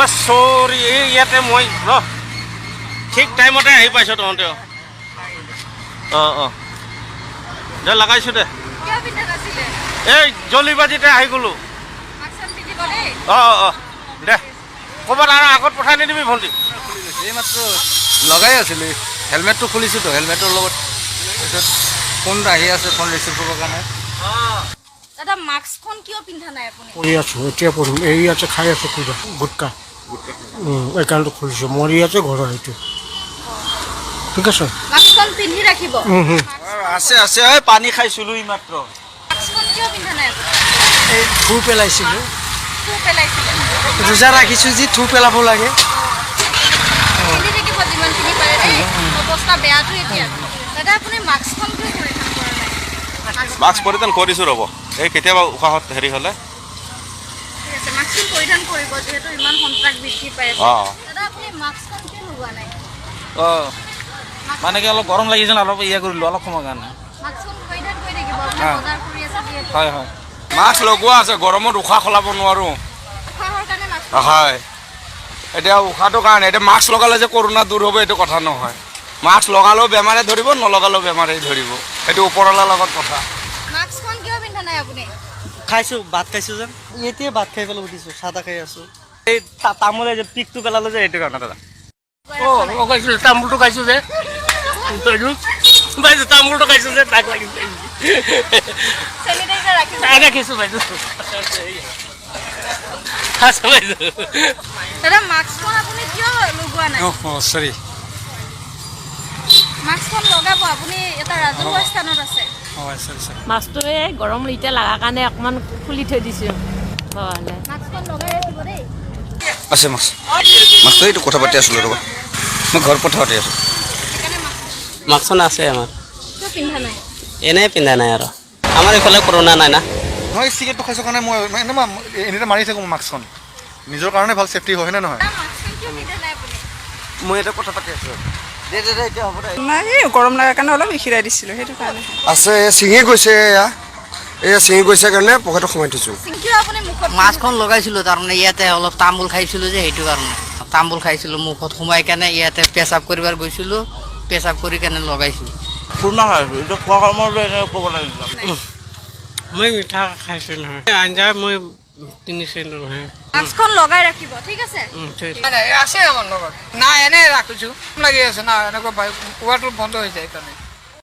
অ' চৰি, এই ইয়াতে মই ৰ, ঠিক টাইমতে আহি পাইছ তহঁতেও। অঁ অঁ, দে লগাইছোঁ দে। কিয় পিন্ধা নাছিলে? এই জলিবাজিতে আহি গ'লোঁ। মাস্কখন পিন্ধিব দেই। অঁ অঁ অঁ, দে, ক'ৰবাত আৰু আগত পঠাই নিদিবি ভণ্টি। এইমাত্ৰ লগাই আছিলোঁ, হেলমেটটো খুলিছোঁতো, হেলমেটৰ লগত। তাৰপিছত ফোন আহি আছে, ফোন ৰিচিভ কৰিবৰ কাৰণে। দাদা, মাস্কখন কিয় পিন্ধা নাই আপুনি? পঢ়ি আছোঁ, এতিয়া পঢ়িম। এই ইয়াতে খাই আছোঁ কিবা গুটকা, এইকাৰণে খুলিছোঁ। মৰি আছে ঘৰৰ, সেইটো ঠিক আছে। মাস্কখন পিন্ধি ৰাখিব। আছে আছে, এই পানী খাইছিলোঁ এইমাত্ৰ। মাস্কখন কিয় পিন্ধা নাই আপুনি? এই থু পেলাইছিলোঁ। থু পেলাইছিলে? ৰোজা ৰাখিছোঁ যি থু পেলাব লাগে। পিন্ধি থাকিব যিমানখিনি পাৰে দেই, অৱস্থা বেয়াটো এতিয়া। দাদা, আপুনি মাস্কখন কিয় পৰিধান কৰা নাই? মাস্ক পৰিধান কৰিছোঁ, ৰ'ব, এই কেতিয়াবা উশাহত হেৰি হ'লে। ঠিক আছে, মাস্কখন পৰিধান কৰিব, যিহেতু ইমান সন্ত্ৰাস বৃদ্ধি পাই আছে। অঁ। দাদা, আপুনি মাস্কখন কিয় লগোৱা নাই? অঁ, মানে কি, অলপ গৰম লাগিছে ন, অলপ ইয়ে কৰিলোঁ অলপ সময়ৰ কাৰণে। মাস্কখন পৰিধান কৰি থাকিব, আপুনি বজাৰ কৰি আছে যিহেতু। হয় হয়। মাস্ক লগোৱা আছে, গৰমত উশাহ সলাব নোৱাৰোঁ। উশাহৰ কাৰণে মাস্ক? হয়, এতিয়া উশাহটোৰ কাৰণে। এতিয়া মাস্ক লগালে যে কৰোণা দূৰ হ'ব, এইটো কথা নহয়। মাস্ক লগালেও বেমাৰে ধৰিব, নলগালেও বেমাৰে ধৰিব। সেইটো ওপৰৱালাৰ লগত কথা। মাস্কখন কিয় পিন্ধা নাই আপুনি? খাইছোঁ, ভাত খাইছোঁ যেন। এতিয়া ভাত খাই পেলাই উঠিছোঁ, চাহ তাহ খাই আছোঁ। এই তামোলে যে পিকটো পেলালো যে, সেইটো কাৰণে দাদা। অঁ, লগাইছিলোঁ, তামোলটো খাইছোঁ যে বাইদেউ, তামোলটো খাইছোঁ যে তাক লাগিছে। চেনিটাইজাৰ ৰাখিছে? ৰাখিছোঁ বাইদেউ, আচ্ছা বাইদেউ। দাদা, মাস্কখন আপুনি কিয় লগোৱা নাই? অঁ, চৰি। মাস্কখন লগাব, আপুনি এটা ৰাজহুৱা স্থানত আছে। অঁ, চৰি চৰি। মাছটো এই গৰম এতিয়া লগাৰ কাৰণে অকণমান খুলি থৈ দিছোঁ নহ'লে। মাস্কখন লগাই ৰাখিব দেই। আছে মাছ, মাছটো এইটো কথা পাতি আছিলোঁ, ৰ'বা, মই ঘৰত কথা পাতি আছোঁ। সেইকাৰণে মাস্ক মাস্কখন আছে আমাৰ। কিয় পিন্ধা নাই? এনেই পিন্ধা নাই আৰু, আমাৰ এইফালে কৰোণা নাই না। মই চিগাৰেটটো খাইছোঁ কাৰণে মই এনে মই এনেতে মাৰি থাকোঁ মাস্কখন। নিজৰ কাৰণে ভাল, চেফটি হয় নে নহয়? দাদা, মাস্কখন কিয় পিন্ধা নাই আপুনি? মই এটা কথা পাতি আছোঁ, দে দে দে, এতিয়া হ'ব দে। নাই, এই গৰম লগাৰ কাৰণে অলপ এখিৰাই দিছিলোঁ, সেইটো কাৰণে। আছে, এই ছিঙি গৈছে, এয়া এয়া ছিঙি গৈছে কাৰণে পকেটত সোমাই থৈছোঁ। কিয় আপুনি মুখত? মাস্কখন লগাইছিলোঁ, তাৰমানে ইয়াতে অলপ তামোল খাইছিলোঁ যে, সেইটো কাৰণে। তামোল খাইছিলোঁ, মুখত সোমাই কেনে ইয়াতে পেচাব কৰিব গৈছিলোঁ, পেচাব কৰি কেনে লগাইছিলোঁ। খুৰমা খাইছোঁ এতিয়া, খোৱা কামৰ এনেকৈ ক'ব লাগিছিল। মই মিঠা খাইছোঁ নহয়, আঞ্জা মই কিনিছিলোঁ নহয়। মাস্কখন লগাই ৰাখিব, ঠিক আছে? ঠিক। নাই, আছে আমাৰ লগত। নাই, এনেই ৰাখিছোঁ, লাগি আছে না, এনেকুৱা কুৱাটো বন্ধ হৈ যায় কাৰণে।